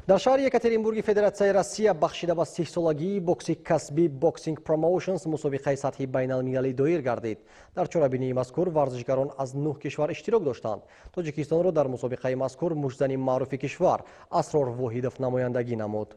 Дар шаҳри Екатеринбурги Федератсияи Россия бахшида ба 30-солагии бокси касбӣ Boxing Promotions мусобиқаи сатҳи байналмилалӣ доир гардид. Дар чорабинии мазкур варзишгарон аз 9 кишвар иштирок доштанд. Тоҷикистонро дар мусобиқаи мазкур муштзани маъруфи кишвар Асрор Воҳидов намояндагӣ намуд.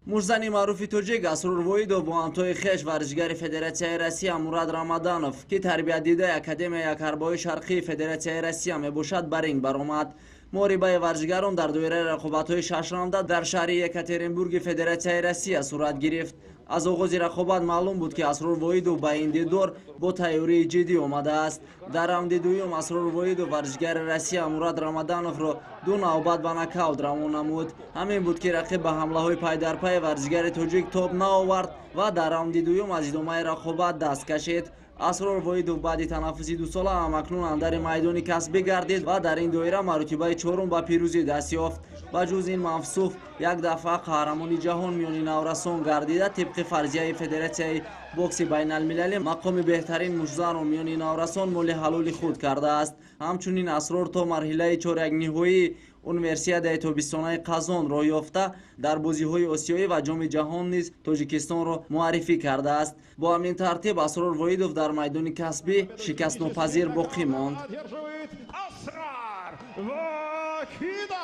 Муштзани маъруфи тоҷик Асрор Воҳидов бо ҳамтои хеш, варзишгари Федератсияи Россия Мурад Рамаданов, ки тарбиятдидаи Академияи якҳарбаҳои Шарқии Федератсияи Россия мебошад, ба ринг баромад. Муҳорибаи варзишгарон дар доираи рақобатҳои шашраунда дар шаҳри Екатеринбурги Федератсияи Россия сурат гирифт. Аз оғози рақобат маълум буд, ки Асрор Воҳидов ба ин дидор бо тайёрии ҷиддӣ омадааст. Дар раунди дуюм Асрор Воҳидов варзишгари Россия Мурад Рамадановро ду навбат ба нокаут равон намуд. Ҳамин буд, ки рақиб ба ҳамлаҳои пайдарпайи варзишгари тоҷик тоб наовард ва дар раунди дуюм аз идомаи рақобат даст кашид. Асрор Воҳидов баъди танаффуси дусола ҳамакнун андари майдони касбӣ гардид ва дар ин доира маротибаи чорум ба пирӯзӣ даст ёфт. Ба ҷуз ин, мавсуф як дафъа қаҳрамони ҷаҳон миёни наврасон гардида, тибқи фарзияи Федератсияи бокси байналмилалӣ мақоми беҳтарин муштзанро миёни наврасон моли ҳалоли худ кардааст. Ҳамчунин Асрор то марҳилаи чорякниҳоии Универсиадаи тобистонаи Қазон роҳ ёфта, дар бозиҳои осиёӣ ва Ҷоми ҷаҳон низ Тоҷикистонро муаррифӣ кардааст. Бо ҳамин тартиб Асрор Воҳидов дар майдони касбӣ шикастнопазир боқӣ монд. Одерживает Асрар Вахидов!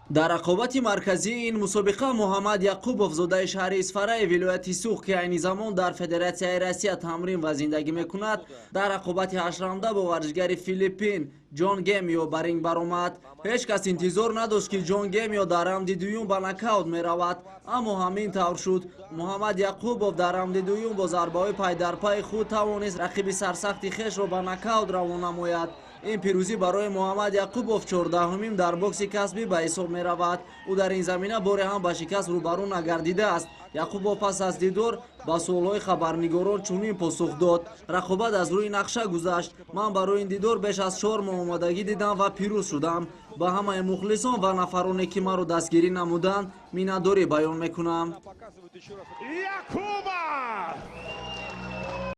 Дар рақобати марказии ин мусобиқа Муҳаммад Яқубов, зодаи шаҳри Исфараи вилояти Суғд, ки айни замон дар Федератсияи Россия тамрин ва зиндагӣ мекунад, дар рақобати ҳаштраунда бо варзишгари Филиппин Ҷон Гемио ба ринг баромад. Ҳеҷ кас интизор надошт, ки Ҷон Гемио дар раунди дуюм ба нокаут меравад, аммо ҳамин тавр шуд. Муҳаммад Яқубов дар раунди дуюм бо зарбаҳои пайдарпайи худ тавонист рақиби сарсахти хешро ба нокаут равон намояд. Ин пирӯзӣ барои Муҳаммад Яқубов 14-умин дар бокси касбӣ ба ҳисоб меравад. Ӯ дар ин замина боре ҳам ба шикаст рӯбарӯ нагардидааст. Яқубов пас аз дидор ба суолҳои хабарнигорон чунин посух дод: «Рақобат аз рӯи нақша гузашт. Ман барои ин дидор беш аз 4 моҳ омодагӣ дидам ва пирӯз шудам. Ба ҳамаи мухлисон ва нафароне, ки маро дастгирӣ намуданд, миннатдорӣ баён мекунам». Якубов!